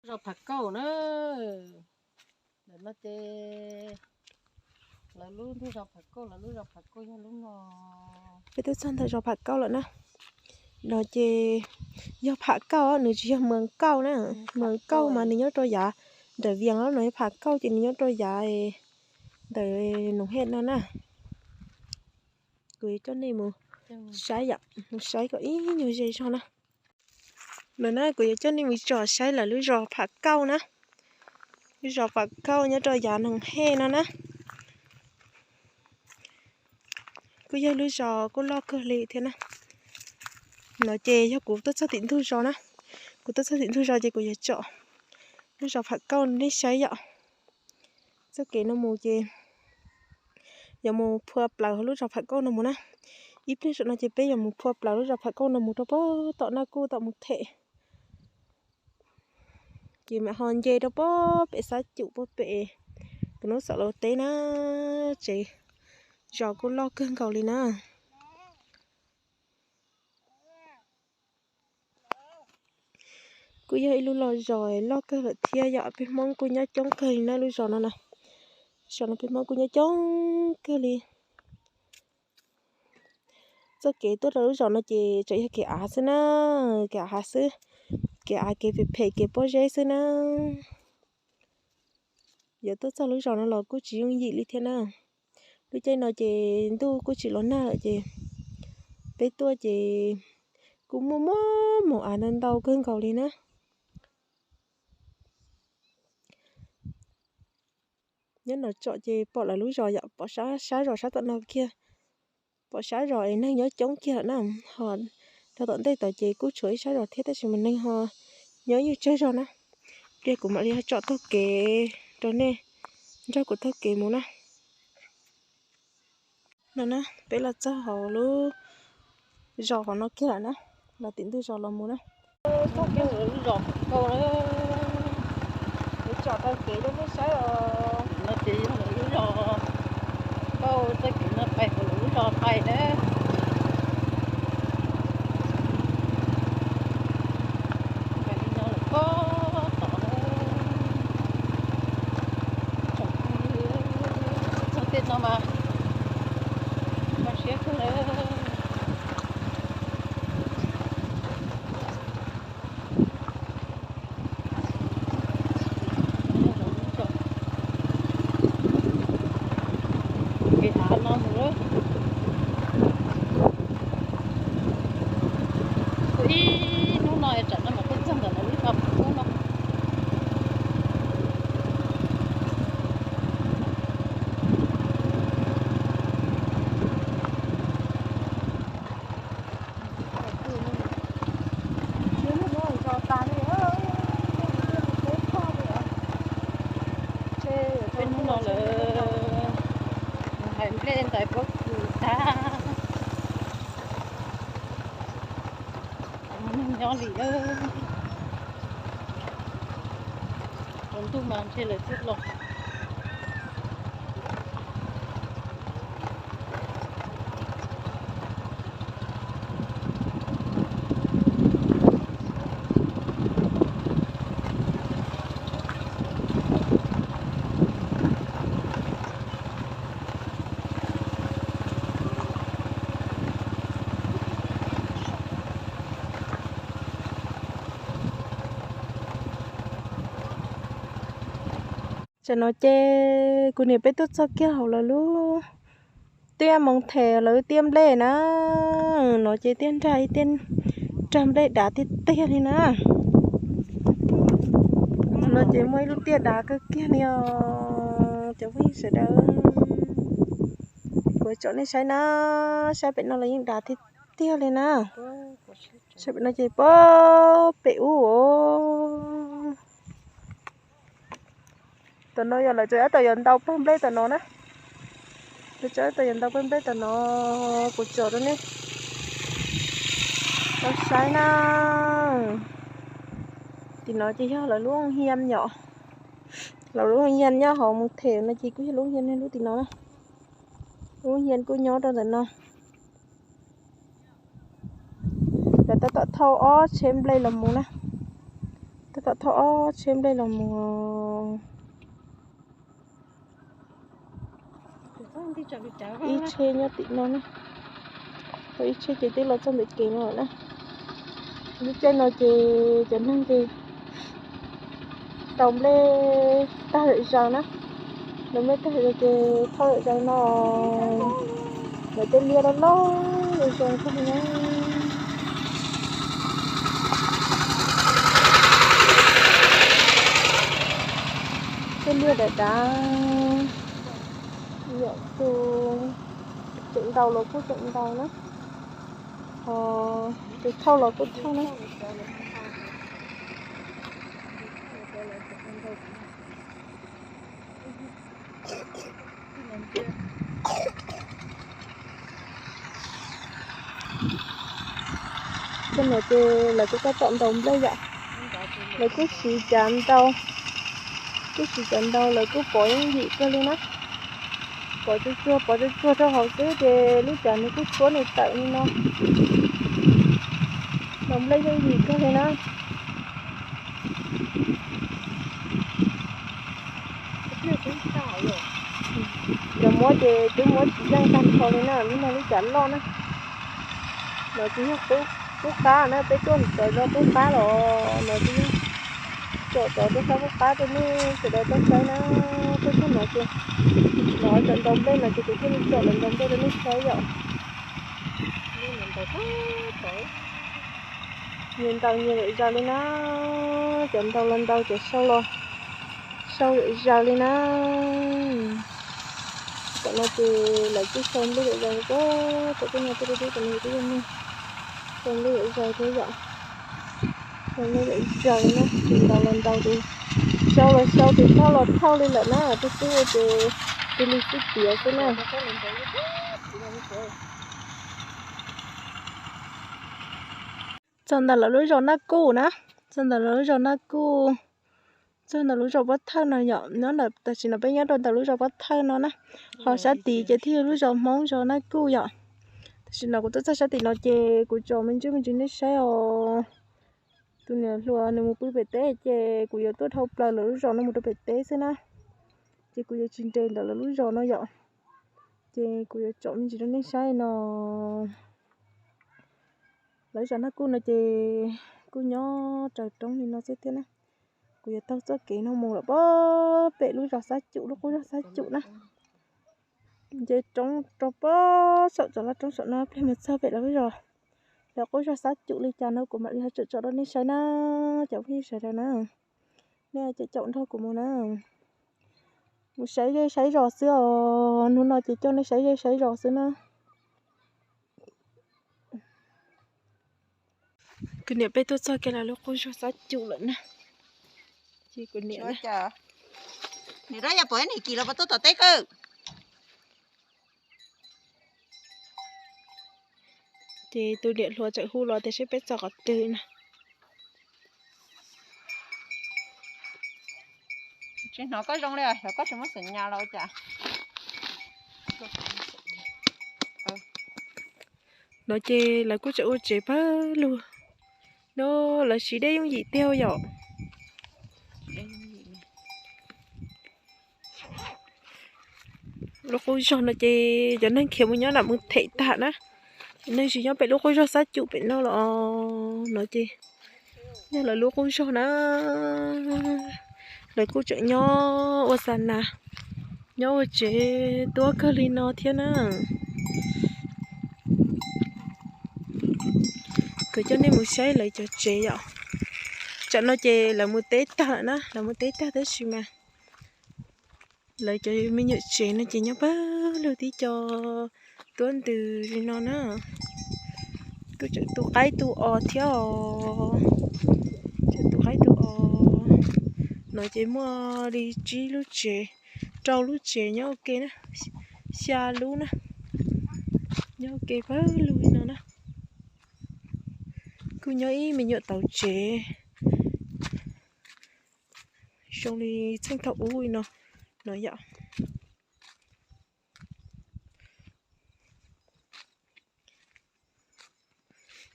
Zos Pham Kauj na. Ntawm no ces lawv lub ntug zos Pham Kauj, lawv lub zos Pham Kauj yog lub no. Peb twb txog ntawm zos Pham Kauj lawm na. No ces yog Pham Kauj, nws tsis yog Moos Kauj na. Moos Kauj mas nws nyob rau yav nram Vias los no, yog Pham Kauj ces nws nyob rau yav ntawm Noom Hej no na. Kuv yuav coj nej mus saib yom, mus saib kom ib nyuag ze zog na. No na, kuv yuav coj nej mus tsom saib lawv lub zos Pham Kauj na. Lub zos Pham Kauj nyob rau yav Noom Hej no na. Kuj yog lub zos kuj loj kawg li thiab na. No ces yog kuv tuaj txog tim ntug zos na. Kuv tuaj txog tim ntug zos ces kuv yuav tsom lub zos Pham Kauj nej saib yom. Txoj kev no mus ces yuav mus phua plaws hauv lub zos Pham Kauj no mus na. Ib pliag saum no ces peb yuav mus phua plaws lub zos Pham Kauj no mus rau pem tom Naj Kuj tom mus them. Ces mam ho nce rau pem Xab Cum pem tus Nub Xaum Lauj teb na. Tsev zos kuj loj kawg nkaus li na. Kuj yog ib lub los zos loj kawg lawm thiab yom, peb Hmoob kuj nyob coob kawg li na lub zos no na. Zos no peb Hmoob kuj nyob coob kawg li. Txoj kev tuaj rau lub zos no ces tseem yog kev av xwb na, kev av xwb, kev av kev phem phem kev pob zeb xwb na. Yuav tuaj txog lub zos no los kuj tsis yooj yim li thiab na. Lub caij no ces ntuj kuj tsis los nag lawm ces peb tuaj ces kuj muaj muaj mus av ntau ntau kawg nkaus li na. Nyob no tsom ces pom lawv lub zos yom, pom sab zos sab tom no kiag, pom sab zos es neeg nyob coob kiag lawm na. Ho rau tom ntej tod ces kuj tshuav ib sab zos thiab tab sis mas neeg ho nyob ib nyuag tsawg zog na. Pliag kuv mam li tsom taug kev rau nej nrog kuv taug kev mus na. No na, peb los txog hauv lub zos hauv no kiag lawm na, los tim ntug zos los mus na. Txog kiag lub zos Pham Kauj na, kuv tsom taug kev rau nej saib os. No ces yog lawv lub zos Pham Kauj, txoj kev no pais hauv lawv lub zos pais na. Pais li no lawm pob tod na. Tsoom phooj ywg, txog tej no mas kho siab kawg na. Kev av no mus lawm. Ib hnub no tsam no mas peb txog ntawm lawv lub zos Pham Kauj no. Peb hnub no lawm, mus hais nplej ntais pob kws tag, mus nyob li. Tsaus ntuj mas ntshe lawv twb los. Tam no ces kuv niam peb tuaj txog kiag hauv lawv lub tiaj moo them lawv tiaj nplej na. No ces tiaj nrag, tiaj nrag nplej dav tiag tiag li na. No ces muaj ib lub tiaj dav kawg kiag li os cov phooj ywg sawv daws. Kuv tsom nej saib na, saib pem no los yeej dav tiag tiag li na. Saib pem no ces pem ub os. Tam no yog lawv tseem tab tom yuav ntaus pawg nplej tam no na. Lawv tseem tab tom yuav ntaus pawg nplej tam no, kuv tsom rau nej tau saib na. Tim no ces yog lawv lub hia yom. Lawv lub hia nyob hauv mus them no ces kuj yog lub hia lub tim no na. Lub hia kuj nyob rau ntawm no. Lawv tab tom thauj ob tsheb nplej los mus na. Tab tom thauj ob tsheb nplej los mus. Ib tsheb nyob tim no na, ib tsheb ces twb los txog ntawm kev no lawm na. Lub caij no ces cov neeg ces ntaus nplej tag lawm zaws na. Ntaus nplej tag lawm zaws ces thauj lawm zaws no. Lawv tej liaj loj loj zoo zoo kawg na. Tej liaj dav dav, yom, tus tseem ntaus los kuj tseem ntaus na, ho tus thauj los kuj thauj na. Tej no ces lawv kuj tab tom ntaus nplej yom. Lawv kuj siv cav ntaus, kuj siv cav ntaus, lawv kuj pov yooj yim kawg li na. Pov tsuag tsuag, pov tsuag tsuag rau hauv xwb ces lub cav nws kuj tshuab nws tawm li no. Ntaus nplej yooj yim kawg li na. Cov muab ces twb muab tsis yeej tag nrho li na, lub no lub cav loj na. No tsis yog qub qab na, peb tuaj txog zos qub qab los no tsis yog. Tsom tso rau sab qub qab rau nej sawv daws tau saib na. Peb tuaj no ces los tsom ntaus nplej no ces kuv thiaj li tsom los ntaus nplej rau nej saib yom. Nyias ntaus nyias lawm zaws li na, cov ntaus los ntaus, cov sau los sau lawm zaws li na. Tam no ces lawv kuj sau nplej lawm zaws li, tam tej no tej dub dub tam no twb yog neeg sau nplej lawm zaws thiab yom. Sau nplej lawm zaws li na, ces ntaus los ntaus, tus sau los sau, tus thauj los thauj li lawm na, tus twb ces tus li xwb tiav xwb na. Txog ntawm lawv lub zos Naj Kuj na, txog ntawm lawv lub zos Naj Kuj, txog ntawm lub zos Pob Thawj no yom, nyob ntawm tam sim no peb nyob rau ntawm lub zos Pob Thawj no na, ho sab tid ces thiaj yog lub zos Hmoob zos Naj Kuj yom. Tam sim no kuv tuaj txog sab tim no ces kuv tsom me ntsis me ntsis nej saib os. Tus niam hluas nws mus pw pem teb ces kuv yuav tuaj dhau plaws lawv lub zos no mus rau pem teb xwb na. Ces kuv yuav tsis nres ntawm lawv lub zos no yom. Ces kuv yuav tsom me ntsis rau nej saib no. Lawv zos Naj Kuj no ces kuj nyob raws roob li no xwb thiab na. Kuv yuav taug txoj kev no mus lawm pem lub zos Xab Cum, lub qub zos Xab Cum na. Nce roob rau pem saum cov laj roob saum no, pliag mus txog pem lawv lub zos, lawv qub zos Xab Cum li cas no kuv mam li ho tsom tsom rau nej saib na, cov phooj ywg sawv daws na. Nej caum caum nrog kuv mus na. Mus saib zej saib zos xwb os, hnub no ces coj nej saib zej saib zos xwb na. Kuv niam peb tuaj txog kiag lawv lub qub zos Xab Cum lawm na. Ces kuv niam, niam rab yog pom ib niam kis los puas tuaj tom teb kawg. Ces tus niam hluas tseem hu los tias seb peb txog qhov twg na. Tsis hnov koj zoo li, xyov koj tsis muab xim nyas los ua cas. No ces lawv kuj tseem ua tsev pawg lug. No lawv siv dej yooj yim tiag yom. Lub qub zos no ces cov neeg khiav mus nyob nram mus them tag na. Cov neeg tsis nyob pem lub qub zos Xab Cum pem no los no ces yog lawv lub qub zos na. Lawv kuj tseem nyob ua xa nas, nyob ua tsev tuab kawg li no thiab na. Kuv coj nej mus saib lawv cov tsev yom. Tsam no ces lawv mus teb tag lawm na, lawv mus teb tag tab sis mas lawv cov me nyuam tsev no ces nyob pawg lug tib co tuab ntws li no na. Kuj tseem tu qaib tu os thiab os. Tseem tu qaib tu os. No ces muaj li tsib lub tsev, rau lub tsev nyob ua ke na, xya lub na, nyob ua ke pawg lug li no na. Kuj nyob ib me nyuam tauv tsev zoo li txheej thaum ub li no, no yom.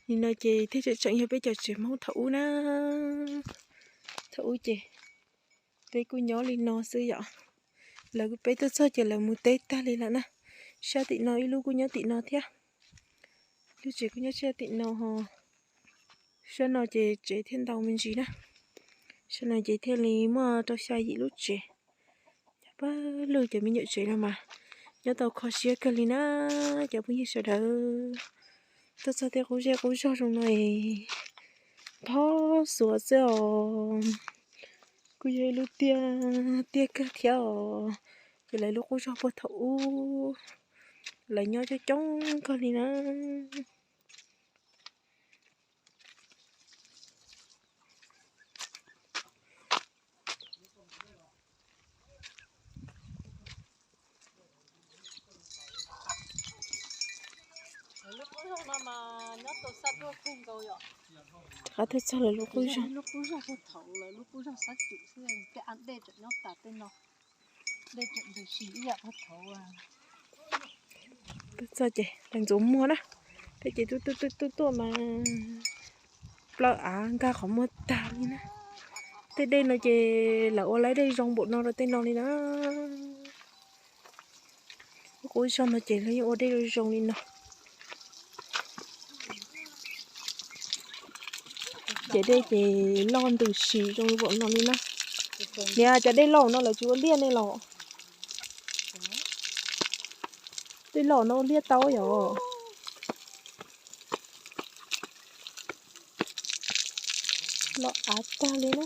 Nim no ces thiaj tseem tseem yog peb cov tsev Hmoob thaum ub na. Thaum ub ces peb kuj nyob li no xwb yom. Lawv, peb tuaj txog ces lawv mus teb tag li lawm na. Sab tim no ib lub kuj nyob tim no thiab. Lub tsev kuj nyob sab tim no ho. Sab no ces tsev thiaj ntau me ntsis na. Sab no ces thiaj li muaj rau xya yim lub tsev. Cov pab lug cov me nyuam tsev no mas nyob tau kho siab kawg li na cov phooj ywg sawv daws. Tuaj txog tej qub zej qub zog zoo no es ntho xuav xwb os. Kuj yog ib lub tiaj, tiaj kawg thiab os. Ces lawv lub qub zog puag thaum ub lawv nyob coob coob kawg li na. Qab tuaj txog lawv lub qub zog. Tuaj txog ces lawv ntxuav muag na. Peb ces tuaj tuaj tuaj tuaj tuaj mas plaub av nkag qhov muag tag li na. Tej dej no ces lawv ua lawv dej zoo npaum no rau tej no li na. Lub qub zog no ces lawv yeej ua dej zoo zoo li no. Ces dej ces loj ntws si zoo npaum no li na. Niam, cov dej loj no lawv tsis ua liaj ne los? Dej loj no ua liaj tau yom? Loj av tag li na.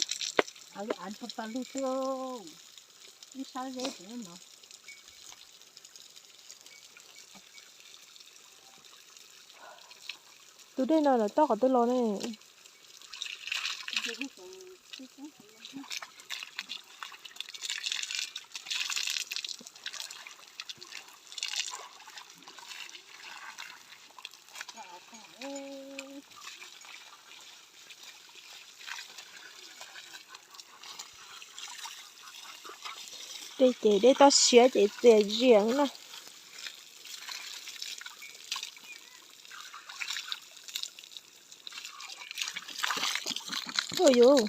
Tus dej no lawv toj qhov twg los ne? Dej ces dej toj siab ces txias zias na. Ua yuv,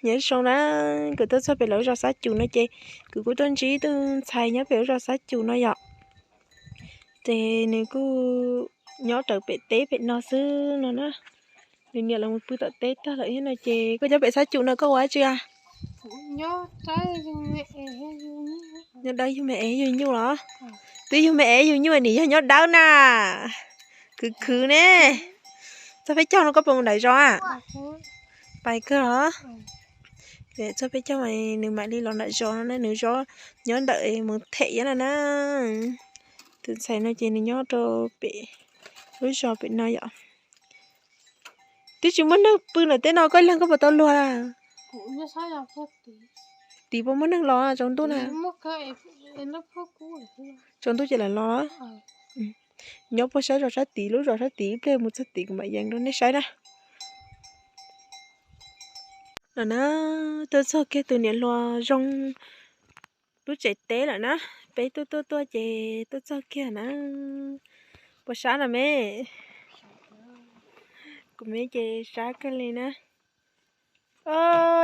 nyob zoo na, kuv tuaj txog pem lawv lub zos Xab Cum no ces kuv kuj tuaj ntsib tus ntxhais nyob pem lub zos Xab Cum no yom. Ces nws kuj nyob raws pem teb pem no xwb no na. Nws niam los mus pw tom teb tag lawm thiab no ces koj nyob pem Xab Cum no koj ua dab tsi a? Nyob dawb yug me es yug nyuj los? Twb yug me es yug nyuj nim yog nyob dawb na. Khwv khwv ne. Txog peb caug no koj puas mus nram zos a? Pais kawg los? Txog peb caug nws mam li los nram zos no, nws zos nyob ntawm mus them yab no na. Tus ntxhais no ces nws nyob rau pem lub zos pem no yom. Twb tsis muaj neeg pw ntawm teb no koj ib leeg koj puas tau luag? Tim puas muaj neeg los tsaus ntuj na? Tsaus ntuj ces lawv los. Nyob puag sab zos sab tid, lub zos sab tid, ib pliag mus txog tid kuv mam yees rau nej saib na. Lawm na, tuaj txog kiag tus niam hluas zoo lub tsev teb lawm na. Peb tuaj tuaj tuaj ces tuaj txog kiag na. Puas sab na me? Kuv me ces sab kawg li na.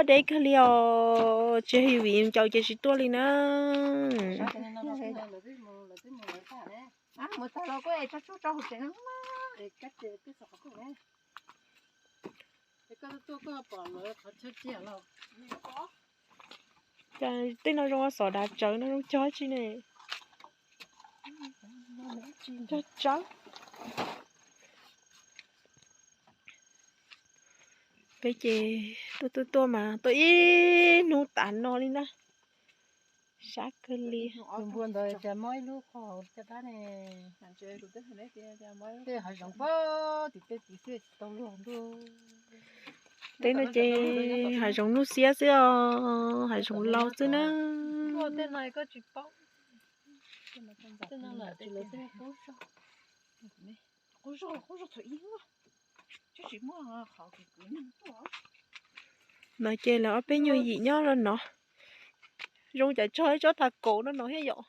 Deb kawg li os, tsis yog vim ncaus ces tsis tuaj li na. Cas tej no zoo xov dav tsawv no zoo cog tsi ne. Cog tsawv. Peb ces tuaj tuaj tuaj mas tuaj ib hnub tas no li na. Sab kawg li. Tus npua ntawd cas mob ib lub qhov caj dab ne. Tej hav zoov pab tim tej tid xwb tsis tau luag ntuj. Tej no ces hav zoov nuj xiab xwb os, hav zoov laus xwb na. Tej no koj tsis paub. Tej no lawm tej qub zog, qub zog thaum ib hnub, tsis muaj qhov kwv kwv neeg tuaj. No ces lawv ob peb nyuag yim nyob los no. Zoo cas tso ib tsob tag kaus no no thiab yom.